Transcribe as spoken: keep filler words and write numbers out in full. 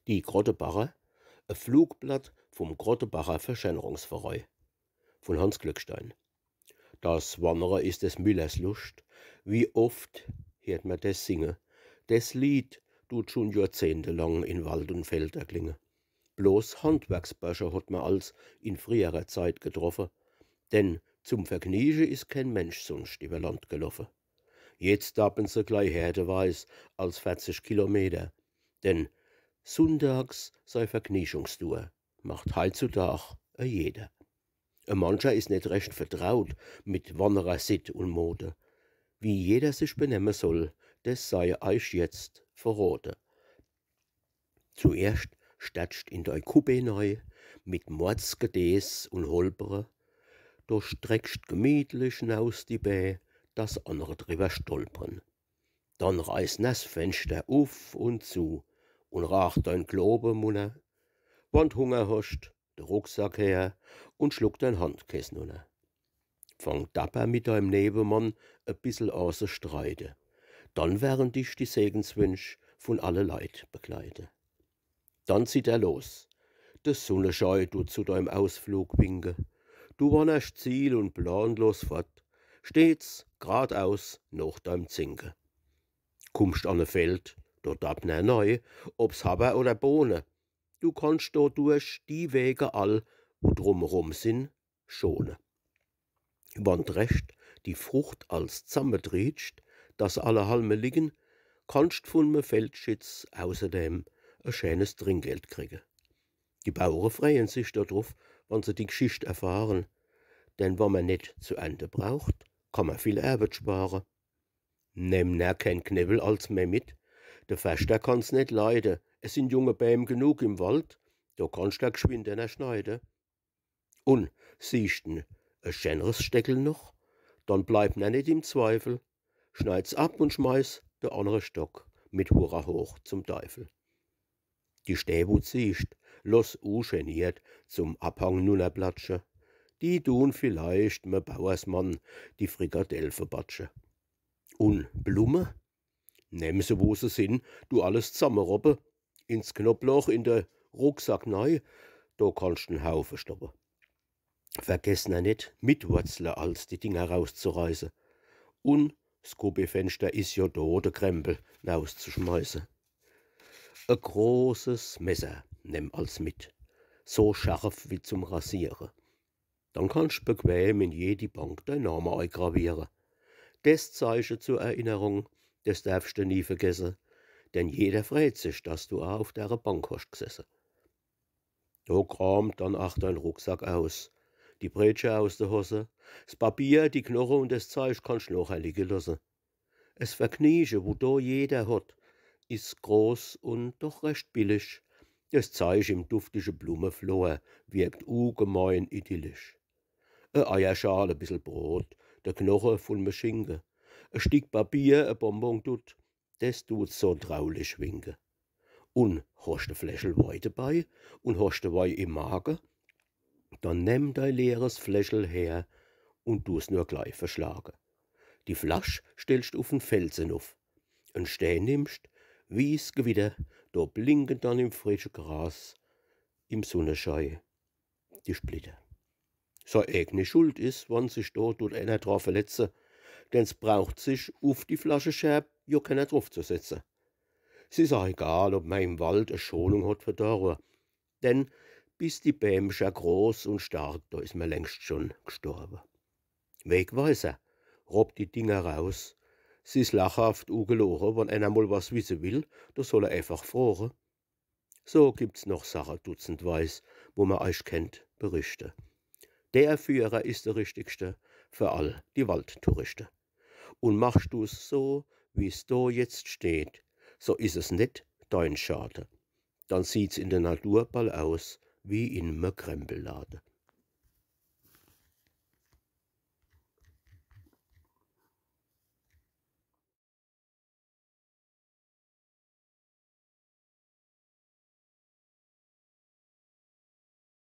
Die Krottebacher, e Flugblatt vum Krottebacher Verschönerungsverei, vun Hanns Glückstein. Das Wannere is des Müllers Luscht, wie oft heert mer des singe. Des Lied dut schun johrzehntelang in Wald un Feld erklinge. Bloß Handwerksbersche hot mer als in frierer Zeit getroffe, denn zum Vergniege is keen Mensch sunscht iwwer Land geloffe. Jetzt dappen se glei herdeweis als verzig Kilometer, denn sunntags sei Vergniegungstour macht heitzudag e jeder. E mancher is net recht vertraut mit Wannerersitt un Mode. Wie jeder sich benemme soll, des sei eich jetzt verrote. Zuerscht stertscht in dei Kuppe nei mit Mordsgedees un Holpere. Do streckscht gemietlich naus die Bä, dass annere driwwer stolpere. Dann reiß nass Fenschter uf un zu un raach dein Klobe munner. Wann d' Hunger hoscht, de Rucksack her un schluck dein Handkäs nunner. Fang dapper mit deim Newemann e bissel a se streite. Dann werren dich die Segenswünsch vun alle Leit begleite. Dann zieht er los. De Sunneschei dut zu deim Ausflug winke. Du wannerscht ziel- un planlos fort, stets gradaus noch deim Zinke. Kummscht an e Feld, do dappen er nei, ob's Hawwer oder Bohne. Du kannscht do durch die Wege all, wo drumrum sin, schone. Wann d' recht die Frucht als zammetrietscht, dass alle Halme liegen, kannscht vun me Feldschitz außerdem e schänes Trinkgeld kriege. Die Bauere freien sich do druf, wann se die Gschicht erfahren, denn wann mer net zu ernte braucht, kann mer viel Erwet spare. Nemm ner keen Knewwel als meh mit, de Ferschter kann's net leide, es sin junge Bäm genug im Wald, do kannscht der gschwind ener schneide. Un siehscht en e schänres Steckel noch, dann bleib ner net im Zweifel, schneid's ab un schmeiß de annere Stock mit Hurra hoch zum Teifel. Die Stää, wo d' siehscht, loss ugeniert zum Abhang nunnerplatsche, die dun vielleicht me Bauersmann die Frikadell verbatsche. Un Blumme? Nemm se, wo se sin, du alles zammeroppe, ins Knopploch, in de Rucksack nei, do kannscht en Haufe stoppe. Vergess ner net, mit Wurzle als die Dinger rauszureiße. Un s Kuppefenschter is jo do, de Krempel nauszuschmeiße. E großes Messer nemm als mit, so scharf wie zum Rasiere. Dann kannscht bequem in jedi Bank dei Name eigraviere. Des Zeiche zur Erinnerung, des derfscht de nie vergesse, denn jeder freet sich, dass du a uf dere Bank hoscht gsesse. Do kramt dann ach dein Rucksack aus, die Breetsche aus de Hosse, s Papier, die Knoche un des Zeich kannscht nochher liege losse. Es Vergniege, wo do jeder hot, is groß un doch recht billig. Des Zeich im duftige Blummeflor wirkt ugemein idyllisch. E Eierschal, e bissel Brot, de Knoche vun me Schinke, e Stick Papier, e Bonbon dut, des dut so traulich winke. Un hoscht e Fläschel Wei debei un hoscht de Wei im Mage, dann nemm dei leeres Fläschel her un du's nur glei verschlage. Die Flasch stellscht uf en Felse nuf. En Stää nimmscht, wie's Gewitter, do blinken dann im frische Gras, im Sunneschei die Splitter. Sei eegni Schuld is, wann sich do dut ener dra verletze, denn s braucht sich uf die Flaschescherb jo kenner druf zu setze. S is ach egal, ob mer im Wald e Schonung hot verdorwe, denn bis die Bämcher groß un stark, do is mer längscht schun gstorwe. Wegweiser, ropp die Dinger raus. S is lachhaft ugeloge, wann ener mol was wisse will, do soll er eifach froge. So gibt's noch Sache dutzendweis, wo mer eich kennt berichte. Der Führer is de richtigschte für all die Waldtouriste. Un machscht du's so, wie's do jetzt steht, so is es net dein Schade. Dann sieht's in de Natur bal aus wie in me Krempellade.